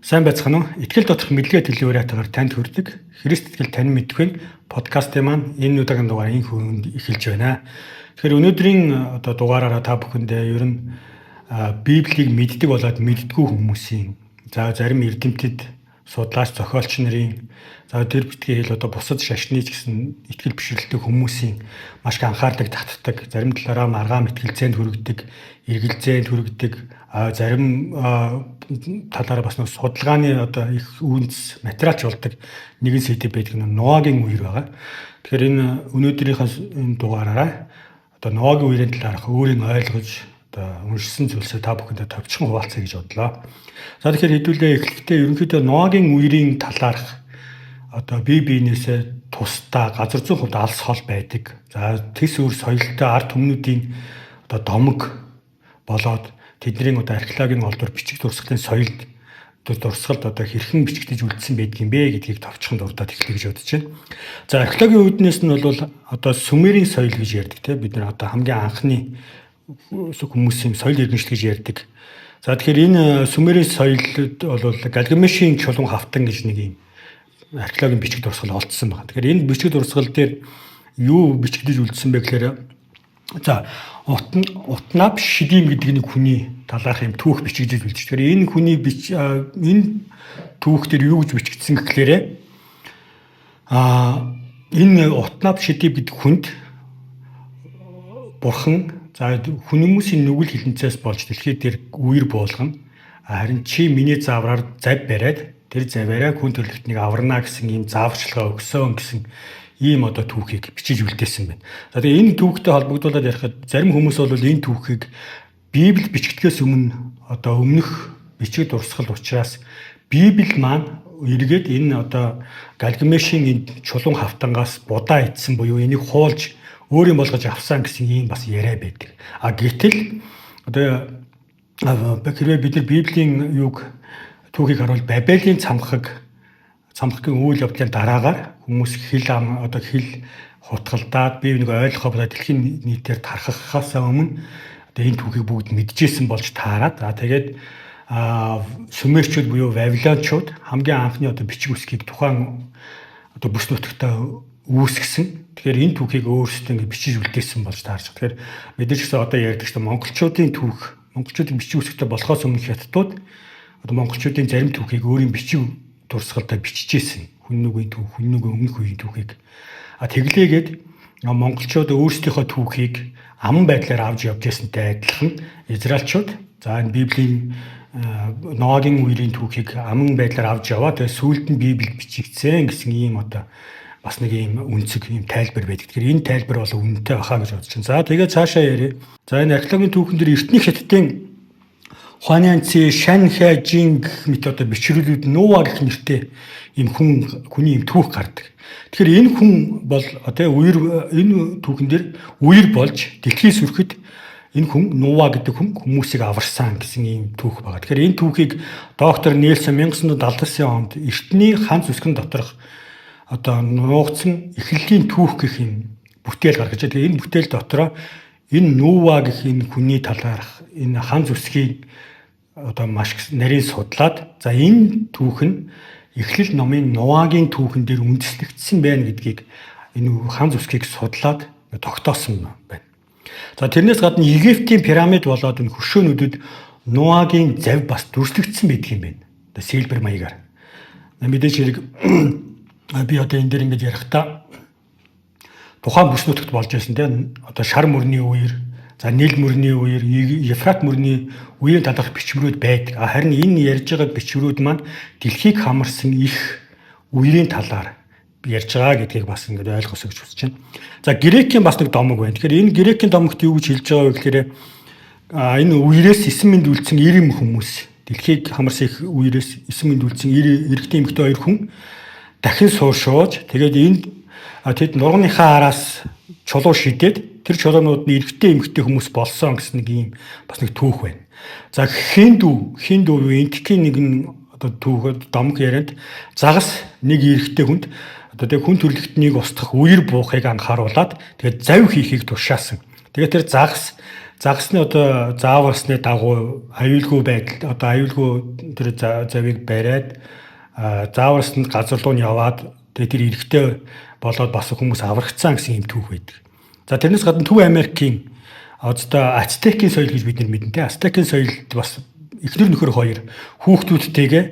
Сайн байцгаана уу? Итгэл доторх мэдлэгээ төлөв уриатгаар танд хүрдэг Христ итгэл тань мэдвэн подкастын маань энэ удаагийн дугаар энэ хүнд эхэлж байна. Тэгэхээр өнөөдрийн одоо дугаараараа та бүхэндээ ер нь Библийг мэддэг болоод мэддэггүй хүмүүсийн за зарим эрдэмтэд судлаач зохиолч нарын за тэр битгий хэл одоо бусад шашны ч гэсэн итгэл бишрэлтэй хүмүүсийн маш их анхаарлыг татдаг, зарим талаараа маргаан мэтгэлцээнд хүргэдэг, эргэлзээнд хүргэдэг, зарим талаараа бас нэг судалгааны одоо их үндэс материалч болдог нэгэн сэдэв байдаг нь Ноагийн үер байгаа. Тэгэхээр энэ өнөөдрийнхөө энэ дугаараараа одоо Ноагийн үерийн талаарх өөрийн ойлгож одоо уншсан зүйлсээ та бүхэндээ товчхон хуваалцъя гэж бодлоо. За тэгэхээр хэдүүлээ эхлэхдээ ерөнхийдөө Ноагийн үерийн талаарх одоо бие биенээсээ тусдаа газар зүйн хувьд алс хол байдаг. За тэс үр соёлтой ард түмнүүдийн одоо домог болоод тэдний одоо археологийн олдвор бичиг дурсгалын соёлд дурсгалд одоо хэрхэн бичигдэж үлдсэн байдгийм бэ гэдгийг товчхон дурдаад эхлэе гэж бодож байна. За археологийн үүднээс нь бол одоо Сүмерийн соёл гэж ярьдаг тийм бид нар одоо хамгийн анхны хүмүүсийн соёл иргэншил гэж ярьдаг. За тэгэхээр энэ Сүмерийн соёлд бол Галгамешийн чулуун хавтан гэж нэг юм археологийн бичиг дурсгал олдсон байна. Тэгэхээр энэ бичиг дурсгал дээр юу бичигдэж үлдсэн бэ гэхээр за Утнап Шидим гэдэг нэг хүний талаарх юм түүх бичигдэж үлдэж. Тэгэхээр энэ хүний энэ түүх дээр юу гэж бичигдсэн гэхлээрэ энэ Утнап Шидим гэдэг хүнд бурхан за хүмүүсийн нүгэл хилэнцээс болж дэлхий дээр үер буулгана. Харин чи миний заавраар зав бариад тэр заваараа хүн төрлөختнийг аварна гэсэн ийм зааварчилгаа өгсөн гэсэн ийм одоо түүхийг бичиж үлдээсэн байна. За тэгээ энэ түүхтэй холбогдуулаад ярихад зарим хүмүүс бол энэ түүхийг Библи бичигдэхээс өмнө одоо өмнөх бичиг дурсгал учраас Библи маань эргээд энэ одоо Галгамешийн энэ чулуун хавтангаас будаа идсэн буюу энийг хуулж өөрийн болгож авсан гэсэн ийм бас яриа байдаг. А гэтэл одоо хэрвээ бид нар Библийн юг түүхийг харуул Бабелийн цамхагийн үйл явдлын дараагаар хүмүүс хэл ам одоо хэл хутгалдаад бие биенийг ойлгохоо болоод дэлхийн нийтээр тархахаас өмнө одоо энэ түүхийг бүгд мэдчихсэн болж таарад. За тэгээд сүмерчүүд буюу вавилончууд хамгийн анхны одоо бичиг үсгийг тухайн одоо бүс нутагтаа үүсгэсэн. Тэгэхээр энэ түүхийг өөрсдөө ингэ бичиж үлдээсэн болж таарч. Тэгэхээр мэдээж гэсэн одоо ярьдаг чинь монголчуудын түүх, монголчуудын бичиг үсгтэй болохоос өмнө хятадууд одоо монголчуудын зарим түүхийг өөрийн бичиг дурсгалдаа бичижсэн. Хүн нүгийн түүх, хүн нүгийн өмнөх үеийн түүхийг. А тэглээгээд монголчууд өөрсдийнхөө түүхийг аман байдлаар авч явж байсантай адилхан израилчууд за энэ Библийн Ноагийн үерийн түүхийг аман байдлаар авч яваа. Тэгээ сүүлд нь Библиэд бичигдсэн гэсэн ийм одоо бас нэг ийм үнцэг ийм тайлбар байдаг. Тэгэхээр энэ тайлбар бол үнэтэй баха гэж бодож байна. За тэгээ цаашаа яриа. За энэ археологийн түүхэн дээр эртний хятадын Хуанянци, Шанхай, Жинг мэт одоо бичрүүлүүд Нуа гэх нэртэй ийм хүний ийм түүх гардаг. Тэгэхээр энэ хүн бол одоо үер энэ түүхэн дээр үер болж дэлхий сүрхэд энэ хүн Нуа гэдэг хүн хүмүүсийг аварсан гэсэн ийм түүх байгаа. Тэгэхээр энэ түүхийг доктор Нельсон 1979 онд эртний хан зүсгэн доторх одоо нуугдсан эхлэлийн түүх гэх юм бүтээл гаргаж. Тэгээ энэ бүтээл дотроо энэ Нуа гэх энэ хүний талаарх энэ хан зүсгийг одоо маш нарийн судлаад за энэ түүх нь эхлэл номын Нуагийн түүхэн дээр үндэслэгдсэн байна гэдгийг энэ хан зүсгийг судлаад тогтоосон байна. За тэрнээс гадна Египтийн пирамид болоод энэ хөшөөнүүдэд Нуагийн зав бас дүрслэгдсэн байдаг юм байна. Одоо сэлбэр маягаар. Мэдээж хэрэг би одоо энэ дээр ингэж ярихдаа тухайн бүс нутагт болж байсан тийм одоо шар мөрний үер, за Нил мөрний үер, Ефрат мөрний үеийн талаарх бичвэрүүд байдаг. Харин энэ ярьж байгаа бичвэрүүд маань дэлхийг хамарсан их үерийн талаар ярьж байгаа гэдгийг бас ингээд ойлгосоо гэж хүсэж байна. За грекийн бас нэг домог байна. Тэгэхээр энэ грекийн домогт юу гэж хэлж байгаа вэ гэхээр энэ үерээс 9 мэнд үлдсэн 90 хүмүүс дэлхийг хамарсан их үерээс 9 мэнд үлдсэн 90 эрэгтэй эмэгтэй хоёр хүн дахин сууршууж тэгээд энд тэд нурууныхаа араас чулуу шидээд тэр чулуунууд нь эрэгтэй эмэгтэй хүмүүс болсон гэсэн нэг ийм бас нэг түүх байна. За хиндүү энтхийн нэгэн одоо түүх домог ярианд загас нэг эрэгтэй хүнд одоо тэг хүн төрлөختнийг устгах үер буухыг анхааруулад тэгээд зав хийхийг тушаасан. Тэгээд тэр загас Загасны одоо зааварсны дагуу аюулгүй байдал одоо аюулгүй тэр завийг бариад зааварсанд газар руу нь яваад тэгээ тэр эрэгтэй болоод бас хүмүүс аврагдсан гэсэн юм түүх байдаг. За тэрнээс гадна Төв Америкийн одоо Ацтекийн соёл гэж бид нар мэднэ те. Ацтекийн соёлд бас эхнэр нөхөр хоёр хүүхдүүдтэйгээ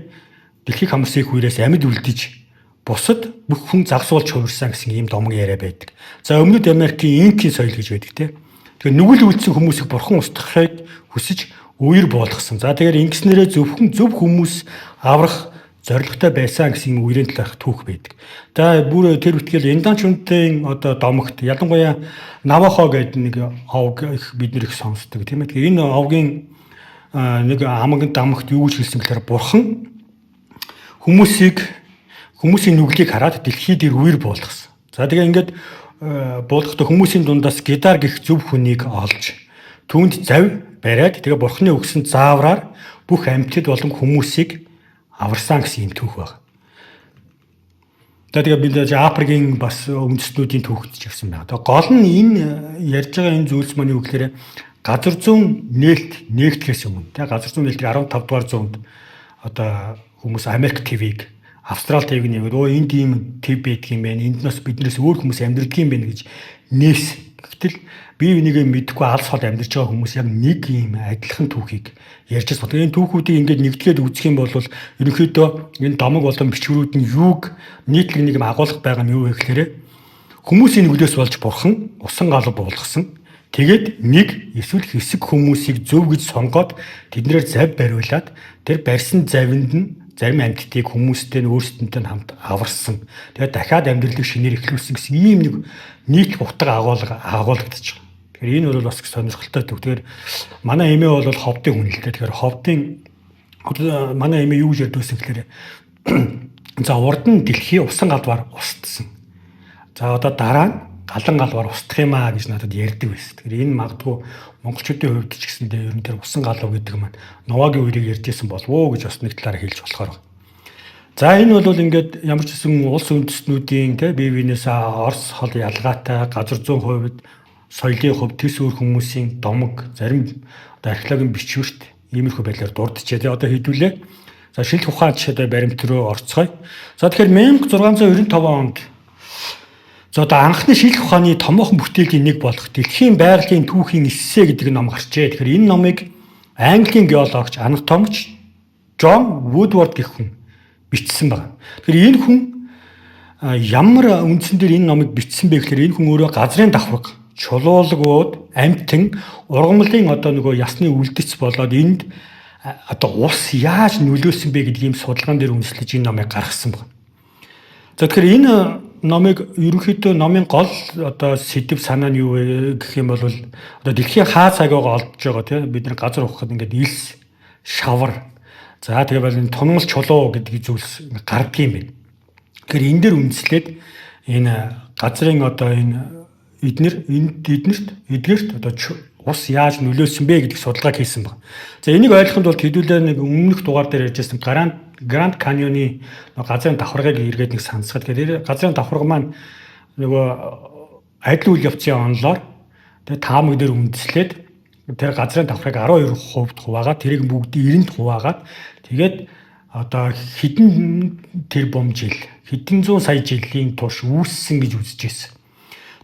дэлхийг хамарсан их үерээс амьд үлдэж бусад бүх хүн загсуулж хувирсан гэсэн ийм домог яриа байдаг. За Өмнөд Америкийн Инкийн соёл гэж байдаг те. Тэгэхээр нүгэл үлдсэн хүмүүсийг бурхан устгахыг хүсэж үер буулгасан. За тэгэхээр ингэснээрээ зөвхөн зөв хүмүүс аврах зорилготой байсан гэсэн юм үерийн талаарх түүх байдаг. За бүр тэр үтгэл Инданчүнтийн одоо домогт ялангуяа Навахо гэдэг нэг овг их бид нэр их сонсдог тийм ээ. Тэгэхээр энэ овгийн нэг амган дамагт юу гэж хэлсэн гэхээр бурхан хүмүүсийг хүмүүсийн нүглийг хараад дэлхий дээр үер буулгасан. За тэгээ ингээд буулгахдаа хүмүүсийн дундаас гидар гих зөв хүнийг олж түүнд зав бариад тэгээ бурханы өгсөн заавраар бүх амьтад болон хүмүүсийг аварсан гэсэн юм түүх байна. За тэгээ бид Африкийн бас үндэстнүүдийн түүхт ч гэсэн байна. Тэгээ гол нь энэ ярьж байгаа энэ зүйлс маань юу гэхээр газар зүүн нээлт нээгдэхээс өмнө тэгээ газар зүүн нээлтийг 15 дугаар зуунд одоо хүмүүс Америк ТV-г Австрал ТV-г нээгээд өө энд ийм ТV байдаг юм байна. Энд нас биднээс өөр хүмүүс амьдардаг юм байна гэж нээс. Гэтэл бие бинийгээ мэдэхгүй алс хол амьдарч байгаа хүмүүс яг нэг ийм адилхан түүхийг ярьж байгаа. Энэ түүхүүдийг ингээд нэгтгээд үзэх юм бол ерөнхийдөө энэ домог болон бичвэрүүд нь юуг нийтлэг нэг юм агуулга байгаа нь юу вэ гэхээр хүмүүсийн нүглээс болж бурхан усан галав буулгасан. Тэгээд нэг эсвэл хэсэг хүмүүсийг зөв гэж сонгоод тэднээр зав бариулаад тэр барьсан завинд нь зарим амьтдыг хүмүүстэй нь өөрсдөнтэй нь хамт аварсан. Тэгээд дахиад амьдралыг шинээр эхлүүлсэн гэсэн ийм нэг нийтлэг утга агуулга агуулгадчих. Тэгэхээр энэ бол бас сонирхолтой түүх. Тэгэхээр манай эмээ бол ховдын хүн л дээ. Тэгэхээр ховдын манай эмээ юу гэж ярьдаг байсан гэхээр за урд нь дэлхий усан галваар устсан. За одоо дараа нь галан галваар устдах юм аа гэж надад ярьдаг байсан. Тэгэхээр энэ магадгүй монголчуудын хувьд ч гэсэндээ ер нь тэр усан галав гэдэг маань Новагийн үерийг ярьж исэн болов уу гэж бас нэг талаараа хэлж болохоор байна. За энэ бол ингээд ямар ч гэсэн улс үндэстнүүдийн те бие биенээс Орос хол ялгаатай газар зүүн хувьд соёлын хувьд төс өөр хүмүүсийн домог зарим одоо археологийн бичвэрт иймэрхүү байдлаар дурджээ. Тэгээ одоо хэдүүлээ. За шилх ухаан жишээ баримт руу орцгоё. За тэгэхээр 1695 онд за одоо анхны шилх ухааны томоохон бүтээлийн нэг болох Дэлхийн байгалийн түүхийн эссе гэдэг ном гарчээ. Тэгэхээр энэ номыг Английн геологч, анатомч Джон Вудворд гэх хүн бичсэн байна. Тэгэхээр энэ хүн ямар үндсэн дээр энэ номыг бичсэн бэ гэхээр энэ хүн өөрөө газрын давхарга, чулуулагууд, амьтан, ургамлын одоо нөгөө ясны үлдэц болоод энд одоо ус яаж нөлөөлсөн бэ гэдэг ийм судалгаан дээр үндэслэж энэ номыг гаргасан байна. За тэгэхээр энэ номыг ерөнхийдөө номын гол одоо сэдэв санаа нь юу вэ гэх юм бол одоо дэлхийн хаа цагаагаа олдож байгаа тийм бид нар газар ухахад ингээд илс, шавар, за тэгээ бол энэ тунмал чулуу гэдэг зүйлс гардаг юм байна. Тэгэхээр энэ дээр үндэслээд энэ газрын одоо энэ эднэр энд эднэрт эдгэрт одоо ус яаж нөлөөлсөн бэ гэдэг судалгааг хийсэн баг. За энийг ойлгохын тулд хэдүүлээ нэг өмнөх дугаар дээр ярьжсэн Гранд Каньоны газрын давхаргыг эргээд нэг сонсгоод тэгэхээр газрын давхарга маань нөгөө адил үйл явцын онолоор тэгээ таамаг дээр үндэслээд тэр газрын давхаргыг 12% хуваагаад тэрийг бүгд 90-д хуваагаад тэгээд одоо хэдэн тэрбум жил хэдэн зуун сая жилийн турш үүссэн гэж үзэж байсан.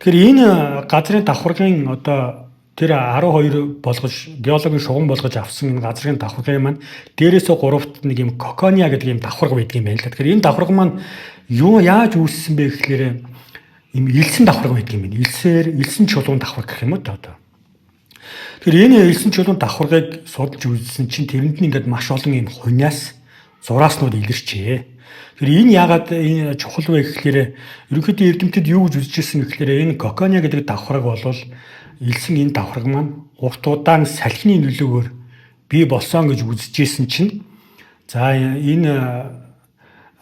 Тэгэхээр энэ газрын давхаргын одоо тэр 12 болгож геологийн шугам болгож авсан энэ газрын давхаргын маань дээрээсээ гуравт нэг юм кокониа гэдэг юм давхарга байдаг юм байна л да. Тэгэхээр энэ давхарга маань юу яаж үүссэн бэ гэхлээр юм элсэн давхарга байдаг юм байна. Элсээр элсэн чулуун давхарга гэх юм уу та одоо. Тэгэхээр энэ элсэн чулуун давхаргыг судалж үзсэн чинь тэрэнд нь ингээд маш олон юм хуниас зурааснууд илэрчээ. Тэгэхээр энэ яагаад энэ чухал вэ гэхлээр ерөнхийдөө эрдэмтэд юу гэж үзэж ирсэн гэхлээр энэ кокониа гэдэг давхарга бол элсэн энэ давхарга маань урт удаан салхины нөлөөгөөр бий болсон гэж үзэж исэн чинь за энэ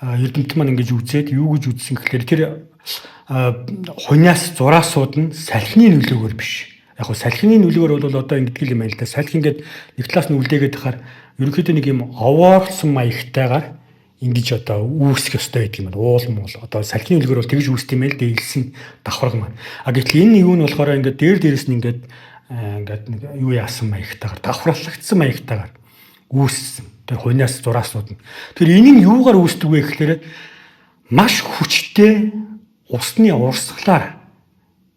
эрдэмтэн маань ингэж үзээд юу гэж үзсэн гэхлээр тэр хуниас зураасууд нь салхины нөлөөгөөр биш. Яг хөө салхины нөлөөгөөр бол одоо ингэдэг юм байна л да. Салхи ингээд нэг талаас нь үлдээгээд тахаар ерөнхийдөө нэг юм овоорсон маягтайгаар ингэж одоо үүсэх ёстой байдаг юм байна. Уул муул одоо салхины нөлөөгөөр бол тэгж үүсдэг юм байл дээ элсэн давхарга маань. А гэтэл энэ юу нь болохоор ингээд дээр дээрээс нь ингээд ингээд нэг юу яасан маягтайгаар давхарлагдсан маягтайгаар үүссэн. Тэр хунаас зураасууд нь. Тэр энэ нь юугаар үүсдэг вэ гэхээр маш хүчтэй усны урсгалаар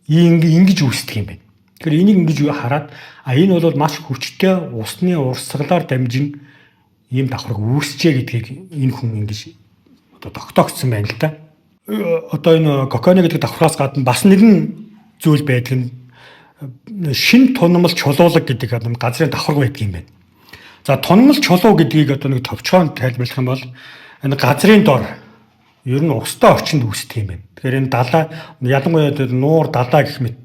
ингэж үүсдэг юм байна. Тэгэхээр энийг ингэж хараад энэ бол маш хүчтэй усны урсгалаар дамжин ийм давхарга үүсчээ гэдгийг энэ хүн ингэж одоо тогтоогдсон байна л да. Одоо энэ коконы гэдэг давхаргаас гадна бас нэгэн зүйл байдаг нь шин тунамл чулуулаг гэдэг газрын давхарга байдаг юм байна. За тунамл чулуу гэдгийг одоо нэг товчхон тайлбарлах юм бол энэ газрын дор ер нь устай орчинд үүсдэг юм байна. Тэгэхээр энэ далай ялангуяа нуур далай гэх мэт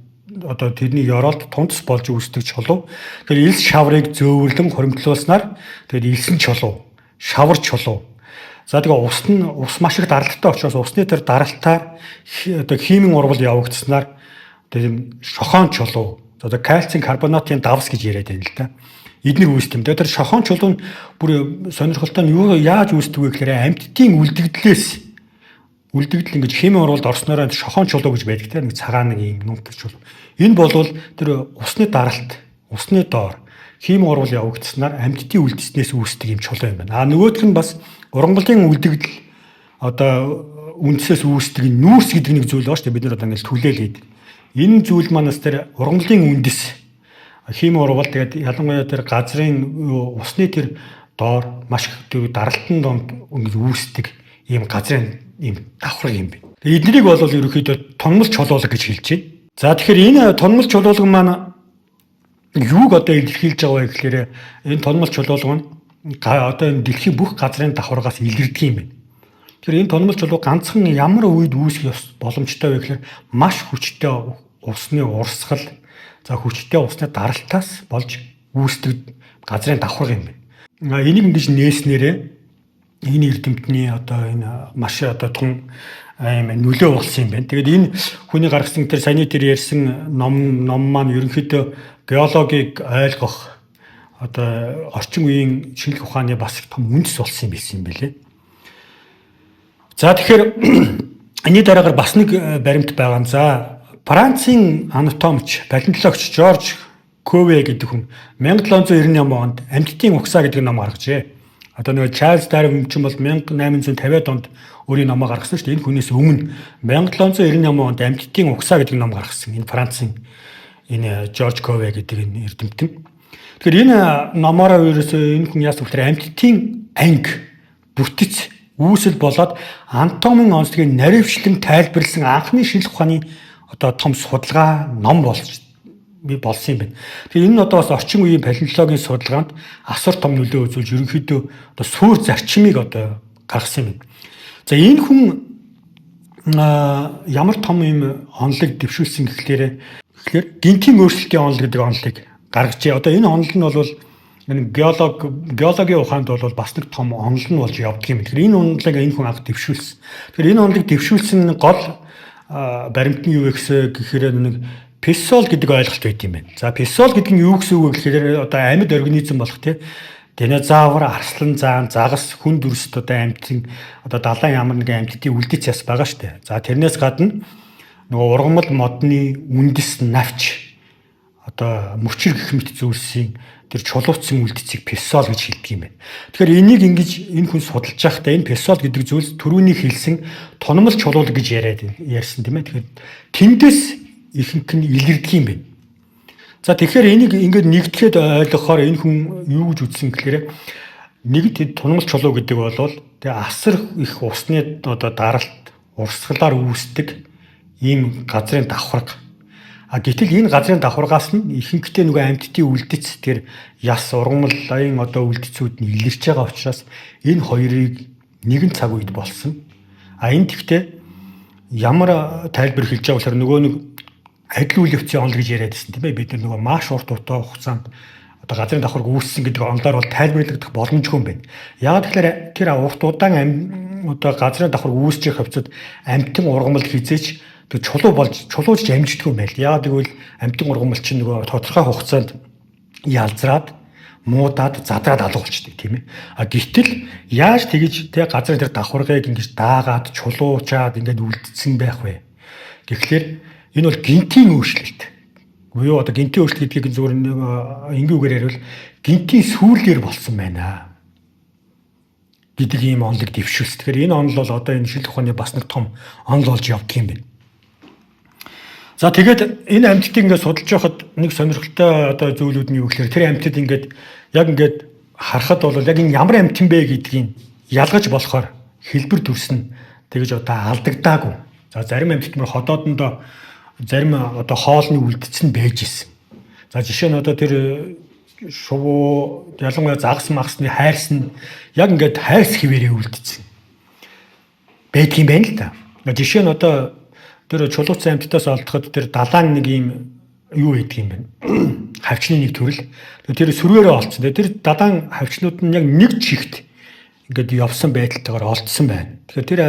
одоо тэрний ёроолд тунц болж үүсдэг чулуу. Тэгэхээр элс шаврыг зөөвөрлөн хуримтлуулснаар тэгэхээр элсэн чулуу, шавар чулуу. За тэгээ ус нь ус маш их даралттай учраас усны тэр даралтаар одоо химийн урвал явагдсанаар тэр шохоон чулуу, одоо кальцийн карбонатын давс гэж яриад байна л да. Эднэр үүсдэг юм. Тэгээ тэр шохоон чулуу нь бүр сонирхолтой нь юу яаж үүсдэг вэ гэхээр амьтдын үлдэгдлээс үлдэгдэл ингэж химийн урвалд орснороо шохоон чулуу гэж байдаг те, нэг цагаан нэг юм нумтар чулуу. Энэ болвол тэр усны даралт, усны доор химийн урвал явагдсанаар амьтдын үлдснээс үүсдэг юм чулуу юм байна. А нөгөөх нь бас ургамлын үлдэгдэл одоо үндсээс үүсдэг нүүрс гэдэг нэг зүйл байгаа шүү дээ. Бид нар одоо ингэж түлээл хийдэг. Энэ зүйл манаас тэр ургамлын үндэс химийн урвал тэгээд ялангуяа тэр газрын усны тэр доор маш их тэр даралтын донд ингэж үүсдэг ийм газрын ийм давхарга юм байна. Тэгээд эднийг бол ерөнхийдөө тунмал чулуулаг гэж хэлж байна. За тэгэхээр энэ тунмал чулуулаг маань юуг одоо илэрхийлж байгаа вэ гэхээр энэ тунмал чулуулга нь одоо энэ дэлхийн бүх газрын давхаргаас илэрдэг юм байна. Тэгэхээр энэ тунмал чулуу ганцхан ямар үед үүсэх боломжтой вэ гэхээр маш хүчтэй усны урсгал, за хүчтэй усны даралтаас болж үүсдэг газрын давхарга юм байна. Энийг ингэж нээснээрээ энэ эрдэмтний одоо энэ маш одоо тун ийм нөлөө болсон юм байна. Тэгээд энэ хүний гаргасан тэр саяны тэр ярьсан ном маань ерөнхийдөө геологийг ойлгох одоо орчин үеийн шинжлэх ухааны бас том үндэс болсон юм билсэн юм билээ. За тэгэхээр энэний дараагаар бас нэг баримт байгаа. За Францын анатомч, палеонтологч Жорж Кове гэдэг хүн 1798 онд амьтдын угсаа гэдэг ном гаргажээ. Одоо нөгөө Чарльз Дарвин ч юм бол 1850-ад онд өөрийн номоо гаргасан шүү дээ. Энэ хүнээс өмнө 1798 онд амьтдын угсаа гэдэг ном гаргасан. Энэ Францын энэ Жорж Кове гэдэг энэ эрдэмтэн. Тэгэхээр энэ номоороо ерөөсөө энэ хүн яасан гэхээр амьтдын анги бүтэц үүсэл болоод анатомийн онцлогийг наривчлан тайлбарласан анхны шинжлэх ухааны одоо том судалгаа ном болж би болсон юм байна. Тэгэхээр энэ нь одоо бас орчин үеийн палеонтологийн судалгаанд асар том нөлөө үзүүлж ерөнхийдөө одоо суурь зарчмыг одоо гаргасан юм байна. За энэ хүн ямар том юм онолыг дэвшүүлсэн гэхлээр гентийн өөрчлөлтийн онол гэдэг онолыг гаргажээ. Одоо энэ онол нь бол энэ геологийн ухаанд бол бас нэг том онол нь болж явдаг юм. Тэгэхээр энэ онолыг энэ хүн анх дэвшүүлсэн. Тэгэхээр энэ онолыг дэвшүүлсэн гол баримт нь юу вэ гэхээр нэг песол гэдэг ойлголт байт юм байна. За песол гэдэг нь юу гэсэн үг вэ гэхээр одоо амьд организм болох тий динозавр, арслан заан, загас, хүн дүрст одоо амьтан одоо далайн ямар нэгэн амьтдын үлдэц яс байгаа шүү дээ. За тэрнээс гадна нөгөө ургамал модны үндэс навч одоо мөчир гэх мэт зүйлсийн тэр чулууцсан үлдэцийг песол гэж хэлдэг юм байна. Тэгэхээр энийг ингэж энэ хүн судалж байхдаа энэ песол гэдэг зүйлс түрүүний хэлсэн тунамл чулуулаг гэж яриад ярьсан тийм ээ. Тэгэхээр тэндээс ихэнх нь илэрдэг юм байна. За тэгэхээр энийг ингээд нэгтгэхэд ойлгохоор энэ хүн юу гэж үзсэн гэхээр нэг тунамл чулуу гэдэг бол тэгээ асар их усны одоо даралт урсгалаар үүсдэг ийм газрын давхарга. А гэтэл энэ газрын давхаргаас нь ихэнхдээ нөгөө амьтдын үлдэц тэр яс ургамлын одоо үлдэцүүд нь илэрч байгаа учраас энэ хоёрыг нэгэн цаг үед болсон. А энэ тэгтээ ямар тайлбар хэлж байгаа болохоор нөгөө нэг адил үйл явцын онол гэж яриад байсан тийм ээ. Бид нар нөгөө маш урт утаа хугацаанд одоо газрын давхарга үүссэн гэдэг онолоор бол тайлбарлагдах боломжгүй юм байна. Яг тэгэхээр тэр урт удаан одоо газрын давхарга үүсэж явах хавцад амьтан ургамал хизээч тэр чулуу болж чулуужж амждаггүй юм байл. Яг тэгвэл амьтан ургамал чинь нөгөө тодорхой хугацаанд ялзраад муудаад задраад алга болчдөг тийм ээ. А гэтэл яаж тэгэж тэ газрын тэр давхаргыг ингэж даагаад чулуучаад ингээд үлдсэн байх вэ? Тэгэхээр энэ бол гентийн өөрчлөлт Буюу одоо гинтийн өөрчлөлт гэдгийг зүгээр энгийн үгээр ярил гинтийн сүйрлэр болсон байна гэдэг ийм онолыг дэвшүүлсэн. Тэгэхээр энэ онол бол одоо энэ шинжлэх ухааны бас нэг том онол болж явдаг юм байна. За тэгээд энэ амьтдыг ингээд судалж байхад нэг сонирхолтой одоо зүйлүүд нь юу гэхээр тэр амьтад ингээд яг ингээд харахад бол яг энэ ямар амьтан бэ гэдгийг ялгаж болохоор хэлбэр төрс нь тэгж одоо алдагдаагүй. За зарим амьтад мөр ходоодондоо зарим одоо хоолны үлдсэн нь байж исэн. За жишээ нь одоо тэр шувуу ялангуяа загас магсны хайрс нь яг ингээд хайрс хിവэрээ үлдсэн байдаг юм байна л да. Жишээ нь одоо тэр чулууцсан амьтдаас олдоход тэр далаан нэг юм юу байдаг юм бэ? Хавчны нэг төрөл. Тэр сүргээрээ олдсон. Тэр далаан хавчнууд нь яг нэг чигт ингээд явсан байдалтайгаар олдсон байна. Тэгэхээр тэр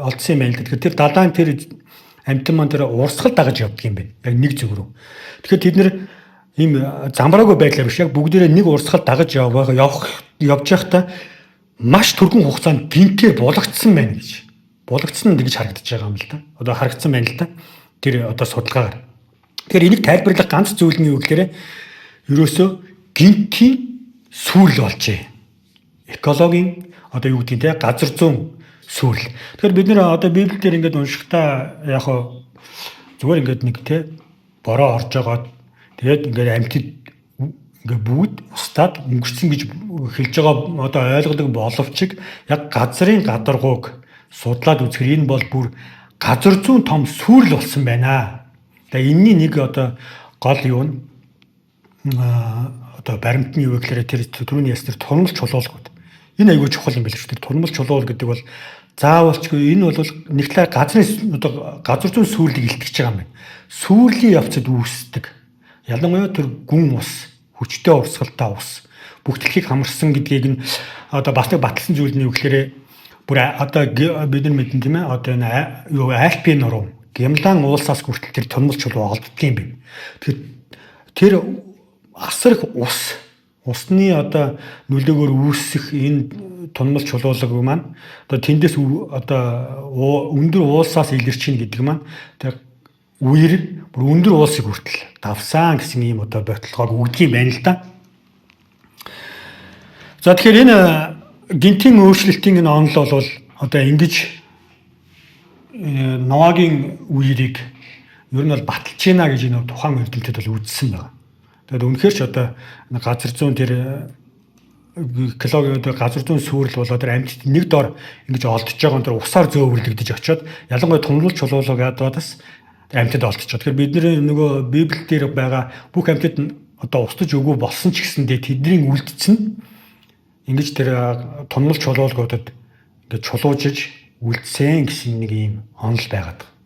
олдсон юм байна л да. Тэгэхээр тэр далаан тэр амьтан маань тэр урсгал дагаж явдаг юм байна. Яг нэг зүг рүү. Тэгэхээр тэд нэр ийм замбраагүй байдлаар биш яг бүгдээрээ нэг урсгал дагаж явах явж байхдаа маш түргэн хугацаанд гинтээр булагдсан байна гэж. Булагдсан гэж харагдаж байгаа юм л да. Одоо харагдсан байна л да. Тэр одоо судалгаагаар. Тэгэхээр энийг тайлбарлах ганц зүйл нь юу гэхээр ерөөсөө гинтийн сүйрэл болжээ. Экологийн одоо юу гэдгийг те газар зүүн сүйрэл. Тэгэхээр бид нэр одоо Библиэлд ингээд уншихдаа яг хаа зүгээр ингээд нэг те бороо орж байгаа. Тэгээд ингээд амьтад ингээд бүгд устдаад өнгөрцөн гэж хэлж байгаа одоо ойлгодог боловч яг газрын гадаргууг судлаад үзэхээр энэ бол бүр газар зүүн том сүйрэл болсон байна. Тэгээ энэний нэг одоо гол юу нь одоо баримт нь юу гэхээр тэр түрүүний яс тэр турмал чулуулгууд. Энэ айгүй чухал юм байна шүү дээ. Турмал чулуул гэдэг бол заавалчгүй энэ бол нэг талаар газрын одоо газар зүүн сүйрлийг илтгэж байгаа юм байна. Сүйрлийн явцад үүсдэг. Ялангуяа тэр гүн ус, хүчтэй урсгалтай ус бүх дэлхийг хамарсан гэдгийг нь одоо бас нэг баталсан зүйл нь юу гэхээр бүр одоо бид нар мэднэ тийм ээ одоо энэ юу Альпийн нуруу Гямлан уулсаас хүртэл тэр тунмал чулуу олддог юм байна. Тэгэхээр тэр асар их ус усны одоо нөлөөгөөр үүсэх энэ тунмал чулуулаг маань одоо тэндээс одоо өндөр уулсаас илэрч ийн гэдэг маань тэр үер бүр өндөр уулсыг хүртэл давсан гэсэн ийм одоо ботлогоог өгдөг юм байна л да. За тэгэхээр энэ гинтийн өөрчлөлтийн энэ онол бол одоо ингэж Ноагийн үерийг ер нь бол баталж гинэ гэж энэ тухайн эрдэмтэд бол үзсэн байна. Тэгээд үнэхээр ч одоо газар зүүн тэр экологи одоо газар зүүн сүйрэл болоод тэр амьтад нэг дор ингэж олдож байгаа тэр усаар зөөвөрлөгдөж очиод ялангуяа тунлал чулуулга ядуудаас амьтад олдож байгаа. Тэгэхээр бидний нөгөө Библиэл дээр байгаа бүх амьтад одоо устж өгөө болсон ч гэсэндээ тэдний үлдсэн нь ингэж тэр тунмал чулуулгуудад ингэж чулуужиж үлдсэн гэсэн нэг ийм онол байгаад байгаа.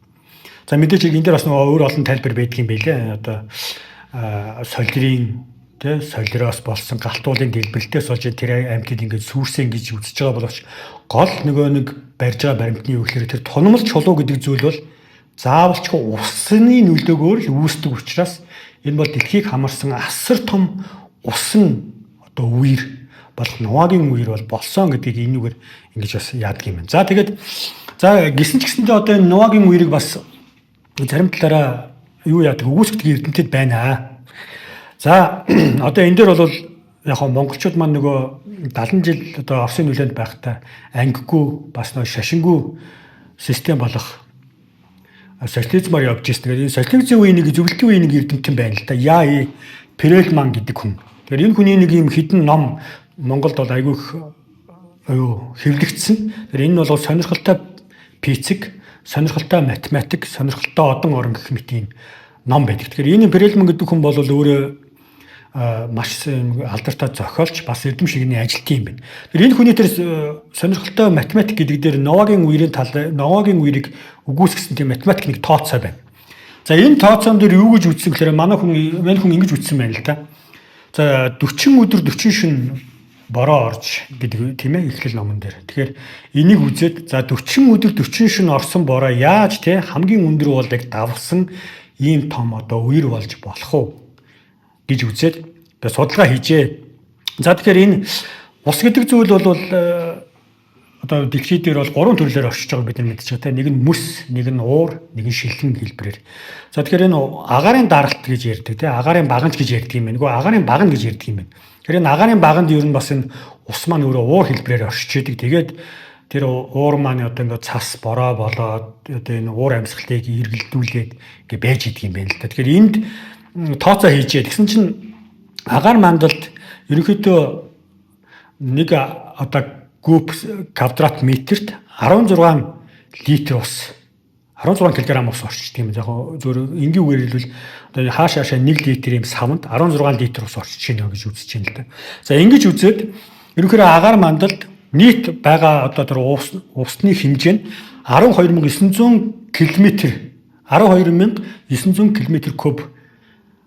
За мэдээж энэ дээр бас нөгөө өөр олон тайлбар байдаг юм билээ. Одоо солирын тэ солироос болсон галтуулын дэлбэрэлтээс болж тэр амьтад ингэж сүрсэн гэж үзэж байгаа боловч гол нөгөө нэг барьж байгаа баримтны юу гэхээр тэр тунмал чулуу гэдэг зүйл бол заавалчгүй усны нөлөөгөөр л үүсдэг учраас энэ бол дэлхийг хамарсан асар том усан одоо үер болох Ноагийн үер бол болсон гэдгийг энүүгээр ингэж бас яадаг юм байна. За тэгээд за гисэн ч гэсэндээ одоо энэ Ноагийн үерийг бас зарим талаараа юу яадаг үгүйсгдэг эрдэмтэд байна. За одоо энэ дээр бол яг хоо монголчууд маань нөгөө 70 жил одоо Оросын нөлөөнд байхдаа ангигүй бас нөгөө шашингүй систем болох социализмаар явж ирсэн. Тэгэхээр энэ социализмын үеийн нэг зөвлөлтийн үеийн нэг эрдэмтэн байна л да. Яа Перельман гэдэг хүн. Тэгэхээр энэ хүний нэг юм хідэн ном Монголд бол айгүй их юу хэвлэгдсэн. Тэгэхээр энэ нь бол сонирхолтой физик, сонирхолтой математик, сонирхолтой одон орон гэх мэт юм ном байдаг. Тэгэхээр энэ Перельман гэдэг хүн бол өөрөө маш алдартай зохиолч бас эрдэм шигний ажилтан юм байна. Тэр энэ хүний тэр сонирхолтой математик гэдэг дээр Новагийн үерийн тал Новагийн үерийг үгүйсгэсэн тийм математик нэг тооцоо байна. За энэ тооцоон дээр юу гэж үзсэн гэхээр манай хүн ингэж үзсэн байна л да. За 40 өдөр 40 шөнө бороо орж гэдэг тийм ээ эхлэл номон дээр. Тэгэхээр энийг үзээд за 40 өдөр 40 шөнө орсон бороо яаж те хамгийн өндөр уулыг давсан ийм том одоо үер болж болох уу гэж үзээд тэгээ судалгаа хийжээ. За тэгэхээр энэ ус гэдэг зүйл бол одоо дэлхий дээр бол гурван төрлөөр орчиж байгааг бид нар мэдчихэж байгаа те. Нэг нь мөс, нэг нь уур, нэг нь шилэн хэлбэрээр. За тэгэхээр энэ агаарын даралт гэж ярьдаг те. Агаарын баганч гэж ярьдаг юм байна. Үгүй агаарын багана гэж ярьдаг юм байна. Тэгэхээр энэ агаарын баганд ер нь бас энэ ус маань өөрөө уур хэлбэрээр орчиж идэг. Тэгээд тэр уур маань одоо ингээд цас бороо болоод одоо энэ уур амьсгалыг эргэлдүүлээд ингээ байж идэг юм байна л да. Тэгэхээр энд тооцоо хийжээ. Тэгсэн чинь агаар мандалд ерөнхийдөө нэг одоо куб квадрат метрт 16 литр ус 16 кг ус орчдөг юм. Яг зөв энгийн үгээр хэлбэл одоо хааш хаашаа 1 литр юм савнд 16 литр ус орчиж байна гэж үзэж байна л да. За ингэж үзээд ерөнхийдөө агаар мандалд нийт байгаа одоо тэр усны хэмжээ нь 12900 км 12900 км куб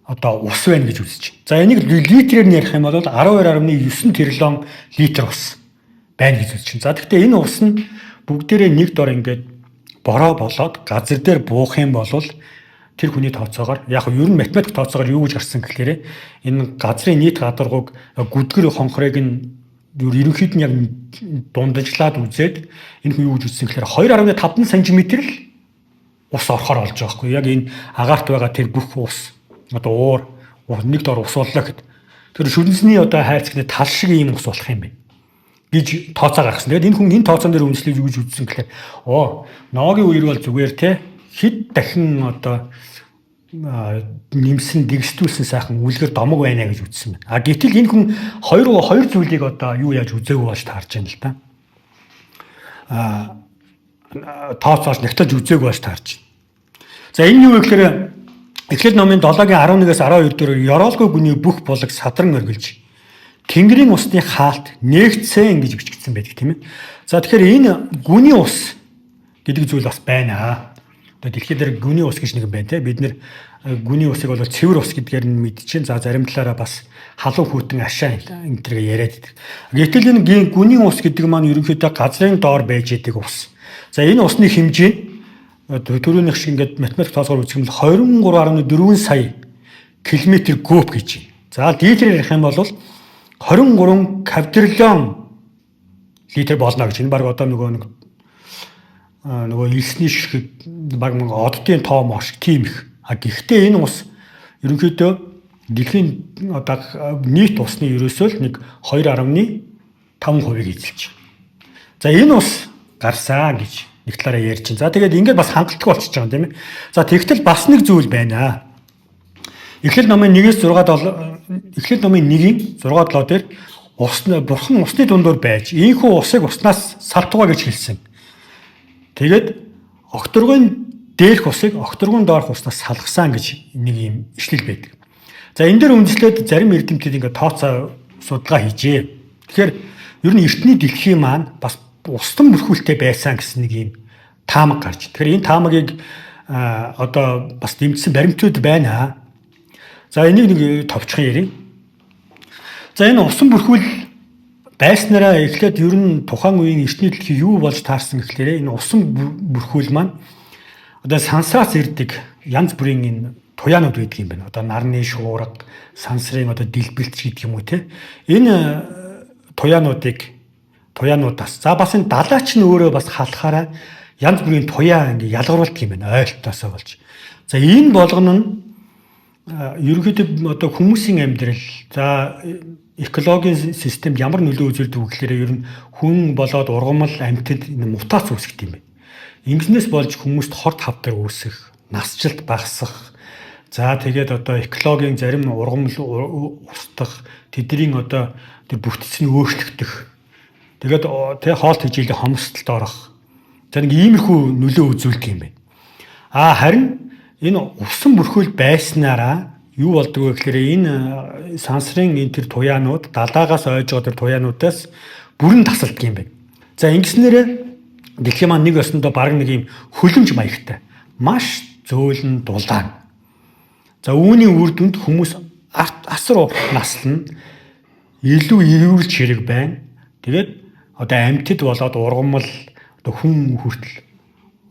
одоо ус байна гэж үзэж байна. За энийг литрээр нь ярих юм бол 12.9 триллион литр ус байна гэж үзэж байна. За тэгэхдээ энэ ус нь бүгдээрээ нэг дор ингээд бороо болоод газар дээр буух юм бол тэр хүний тооцоогоор яг нь ер нь математик тооцоогоор юу гэж гарсан гэхлээрэ энэ газрын нийт гадаргууг гүдгэр хонхрыг нь ерөнхийд нь яг дундажлаад үзээд энэ хүн юу гэж үзсэн гэхээр 2.5 см л ус орохоор болж байгаа байхгүй яг энэ агаарт байгаа тэр бүх ус одоо уур нэг дор ус боллоо гэхэд тэр шүлэнсний одоо хайрцагны тал шиг ийм ус болох юм байна гэж тооцоо гаргасан. Тэгээд энэ хүн энэ тооцоон дээр үндэслэж юу гэж үзсэн гэхээр оо Ноагийн үер бол зүгээр те хэд дахин одоо нэмсэн дэгсдүүлсэн сайхан үлгэр домог байна гэж үзсэн байна. А гэтэл энэ хүн хоёр хоёр зүйлийг одоо юу яаж үзээгүй болж таарч байна л да. А тооцоолж нэгтэлж үзээгүй болж таарч байна. За энэ юу вэ гэхээр Эхлэл номын 7-гийн 11-ээс 12 дээр ёроолгүй гүний бүх булаг садран оргилж Тэнгэрийн усны хаалт нээгдсэн гэж бичигдсэн байдаг тийм ээ. За тэгэхээр энэ гүний ус гэдэг зүйл бас байна. Одоо дэлхий дээр гүний ус гэж нэг юм байна те. Бид нэр гүний усыг бол цэвэр ус гэдгээр нь мэдчихээн. За зарим талаараа бас халуун хүйтэн ашаа энэ төргээ яриад байдаг. Гэтэл энэ гүний ус гэдэг маань ерөнхийдөө газрын доор байж идэг ус. За энэ усны хэмжээ нь түрүүнийх шиг ингээд математик тооцоогоор үзэх юм бол 23.4 сая километр куб гэж байна. За литрээр ярих юм бол 23 квадриллион литр болно гэж. Энэ баг одоо нөгөө нэг нөгөө элсний ширхэг баг мөн оддын тоо моо шиг тийм их. А гэхдээ энэ ус ерөнхийдөө дэлхийн одоо нийт усны ерөөсөө л нэг 2.5%-ийг эзэлж. За энэ ус гарсан гэж нэг талаараа ярьж байна. За тэгээд ингээд бас хангалтгүй болчихж байгаа юм тийм ээ. За тэгтэл бас нэг зүйл байна. Эхлэл номын 1-ээс 6 7 Эхлэл номын 1-ийн 6 7 дээр ус бурхан усны дундуур байж ийнхүү усыг уснаас салтугаа гэж хэлсэн. Тэгээд огторгойн дээрх усыг огторгойн доорх уснаас салгасан гэж нэг юм ишлэл байдаг. За энэ дээр үндэслээд зарим эрдэмтэд ингээд тооцоо судалгаа хийжээ. Тэгэхээр ер нь эртний дэлхий маань бас устан бүрхүүлтэй байсан гэсэн нэг юм таамаг гарч. Тэгэхээр энэ таамагийг одоо бас дэмжсэн баримтууд байна. За энийг нэг товчхон ярив. За энэ усан бүрхүүл байснараа эхлээд ер нь тухайн үеийн эртний дэлхий юу болж таарсан гэхлээрэ энэ усан бүрхүүл маань одоо сансраас ирдэг янз бүрийн энэ туяанууд байдаг юм байна. Одоо нарны шуурга, сансрын одоо дэлбэлт гэдэг юм уу те. Энэ туяануудыг туяануудаас за бас энэ далаач нь өөрөө бас халахаараа янз бүрийн туяа ингээ ялгаруулдаг юм байна. Ойлтоосоо болж. За энэ болгоно нь ерөнхийдөө одоо хүмүүсийн амьдрал за экологийн системд ямар нөлөө үзүүлдэг вэ гэхээр ер нь хүн болоод ургамал амьтад мутац үүсгэх юм байна. Ингэснээс болж хүмүүст хорт хавдар үүсэх, насжилт багасах, за тэгээд одоо экологийн зарим ургамал устдах, тэдний одоо тэр бүтэц нь өөрчлөгдөх. Тэгээд тэ хоол тэжээлийн хомсдолд орох. За нэг иймэрхүү нөлөө үзүүлдэг юм байна. А харин энэ усан бүрхүүл байснараа юу болдог вэ гэхээр энэ сансрын энэ тэр туяанууд далаагаас ойж байгаа тэр туяануудаас бүрэн тасалдаг юм байна. За ингэснээрээ дэлхийн маань нэг өсөндөө баг нэг юм хөлөмж маягтай. Маш зөөлөн дулаан. За үүний үр дүнд хүмүүс асар урт наслна. Илүү эрүүл чирэг байна. Тэгээд одоо амьтад болоод ургамал одоо хүн хүртэл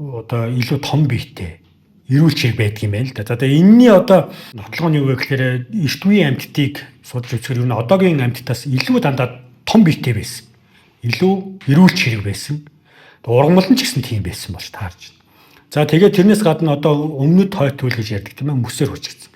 одоо илүү том биетэй эрүүл чирэг байдаг юм байна л да. За тэгээ энэний одоо нотлого нь юу вэ гэхээр эрт үеийн амьтдыг судалж үзэхээр ер нь одоогийн амьтдаас илүү дандаа том биетэй байсан. Илүү эрүүлч хэрэг байсан. Ургамал нь ч гэсэн тийм байсан болж таарч байна. За тэгээд тэрнээс гадна одоо өмнөд хойд туйл гэж ярьдаг тийм ээ, мөсөөр хүчигдсэн.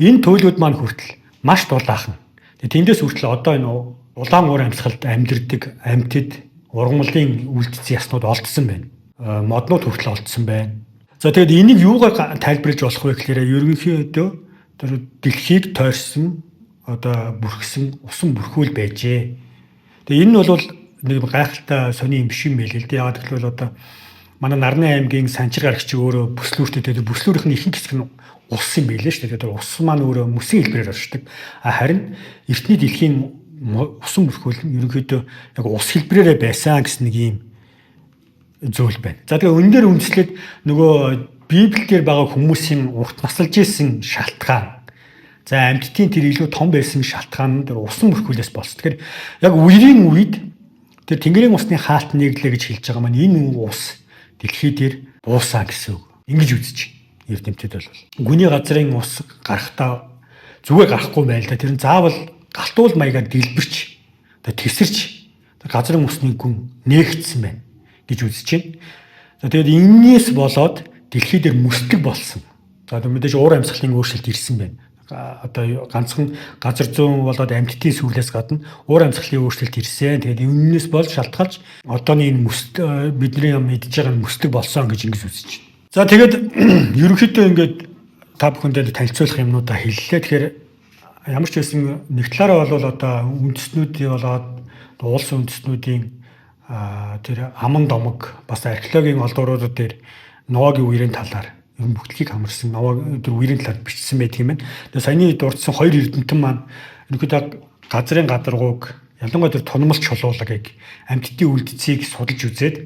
Энэ туйлууд маань хүртэл маш дулаахан. Тэгээд тэндээс хүртэл одоо энэ улаан уур амьсгалд амьдардаг амьтад ургамлын үлдсэн яснууд олдсон байна. Моднууд хүртэл олдсон байна. За тэгээд энийг юугаар тайлбарлаж болох вэ гэхээр ерөнхийдөө тэр дэлхийг тойрсон одоо бүрхсэн усан бүрхүүл байжээ. Тэгээ энэ нь бол нэг гайхалтай сони юм биш юм байл л дээ. Яагаад гэвэл одоо манай Нарны аймгийн Санчир гарагч өөрөө бүслүүртэй, тэгээд бүслүүрийнх нь ихэнх хэсэг нь ус юм байлээ шүү дээ. Тэгээд ус маань өөрөө мөсөн хэлбэрээр оршдог. А харин эртний дэлхийн усан бүрхүүл нь ерөнхийдөө яг ус хэлбэрээрээ байсан гэсэн нэг юм зүйл байна. За тэгээ энэ дээр үндэслээд нөгөө Библиэлд байгаа хүмүүсийн урт насалж исэн шалтгаан. За амьтдын тэр илүү том байсан шалтгаан нь тэр усан бүрхүүлээс болсон. Тэгэхээр яг үерийн үед тэр Тэнгэрийн усны хаалт нэглээ гэж хэлж байгаа маань энэ ус дэлхий дээр буусан гэсэн үг. Ингэж үзэж эрдэмтэд бол. Гүний газрын ус гарахдаа зүгээр гарахгүй байл та. Тэр нь заавал галтуул маягаар дэлбэрч одоо тесэрч газрын усны гүн нээгдсэн байна гэж үзэж байна. За тэгээд энэнээс болоод дэлхий дээр мөсдөг болсон. За мэдээж уур амьсгалын өөрчлөлт ирсэн байна. Одоо ганцхан газар зүүн болоод амьтдын сүрлээс гадна уур амьсгалын өөрчлөлт ирсэн. Тэгээд энэнээс болж шалтгаалж одооны энэ мөс бидний юм идж байгаа мөсдөг болсон гэж ингэж үзэж байна. За тэгээд ерөнхийдөө ингээд та бүхэндээ танилцуулах юмнуудаа хэллээ. Тэгэхээр ямар ч байсан нэг талаараа бол одоо үндэстнүүдийн болоод улс үндэстнүүдийн тэр аман домог бас археологийн олдвруудад дээр Ноагийн үерийн талаар ер нь бүтлгийг хамарсан Ноа тэр үерийн талаар бичсэн байдаг юм байна. Тэгээ саяны дурдсан хоёр эрдэмтэн маань ерөнхийдөө газрын гадаргууг, ялангуяа тэр тунмал чулуулагыг, амьтдын үлдцийг судалж үзээд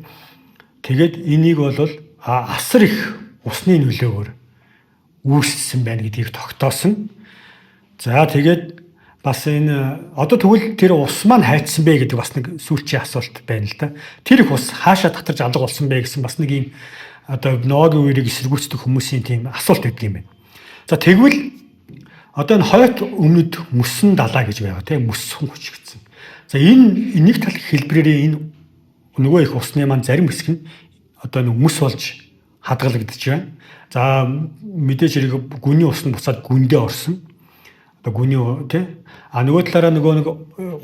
тэгээд энийг бол асар их усны нөлөөгөөр үүссэн байна гэдгийг тогтоосон. За тэгээд бас энэ одоо тэгвэл тэр ус маань хайцсан бэ гэдэг бас нэг сүүлчийн асуулт байна л да. Тэр их ус хаашаа татарж алга болсон бэ гэсэн бас нэг ийм одоо Ноагийн үерийг эсэргүүцдэг хүмүүсийн тийм асуулт байдаг юм байна. За тэгвэл одоо энэ хойд өмнөд мөсөн далаа гэж байгаа тийм мөс хүн хүчигдсэн. За энэ нэг тал хэлбэрээр энэ нөгөө их усны маань зарим хэсэг нь одоо нэг мөс болж хадгалагдаж байна. За мэдээж хэрэг гүний ус нь буцаад гүндээ орсон. Одоо гүний тий. А нөгөө талаараа нөгөө нэг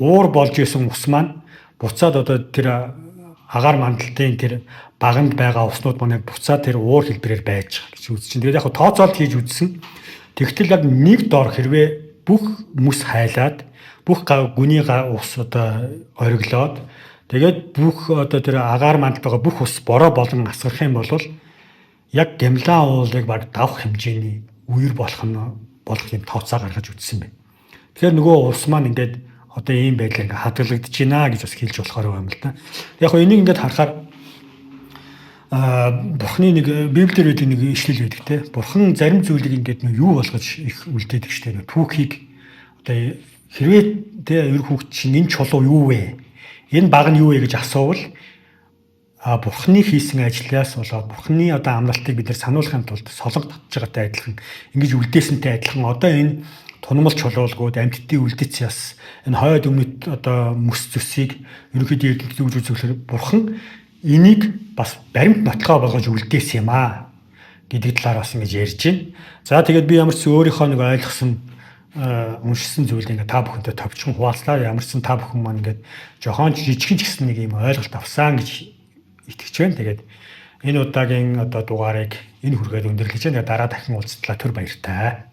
уур болж исэн ус маань буцаад одоо тэр агаар мандалтын тэр баганд байгаа уснууд маань буцаад тэр уур хэлбэрээр байж байгаа гэж үзэж чинь. Тэгээд яг тооцоолт хийж үзсэн. Тэгтэл яг нэг дор хэрвээ бүх мөс хайлаад, бүх гүний ус одоо ориглоод, тэгээд бүх одоо тэр агаар мандалд байгаа бүх ус бороо болон асгарах юм бол яг Гямлан уулыг баг давх хэмжээний үер болох нь болох юм тооцоо гаргаж үзсэн байна. Тэгэхээр нөгөө ус маань ингээд одоо ийм байдлаар ингээд хадгалагдаж байна гэж бас хэлж болохоор юм л да. Яг хөө энийг ингээд харахаар Бурхны нэг Библиэр байдаг нэг ишлэл байдаг те. Бурхан зарим зүйлийг ингээд нэг юу болгож их үлдээдэг штэ. Түүхийг одоо хэрвээ те ер хүүхд чинь энэ чулуу юу вэ? Энэ баг нь юу вэ гэж асуувал Бурхны хийсэн ажлаас болоод Бурхны одоо амлалтыг бид нар сануулахын тулд солонго татж байгаатай адилхан, ингэж үлдээсэнтэй адилхан одоо энэ тунмал чулуулгууд, амьтдын үлдэц яс, энэ хойд өмнөд одоо мөс зүсийг ерөнхийдөө эрдэмтэд үгж үзүүлэхээр Бурхан энийг бас баримт нотлогоо болгож үлдээсэн юм аа гэдэг талаар бас ингэж ярьж байна. За тэгээд би ямар ч өөрийнхөө нэг ойлгосон, уншсан зүйлийг ингээ та бүхэнтэй товчхон хуваалцлаа. Ямар ч та бүхэн маань ингээд жохон жижигхэн ч гэсэн нэг юм ойлголт авсан гэж итгэж байна. Тэгээд энэ удаагийн одоо дугаарыг энэ хүргээд өндөрлөж байна. Тэгээд дараа дахин уулзтлаа, түр баяртай.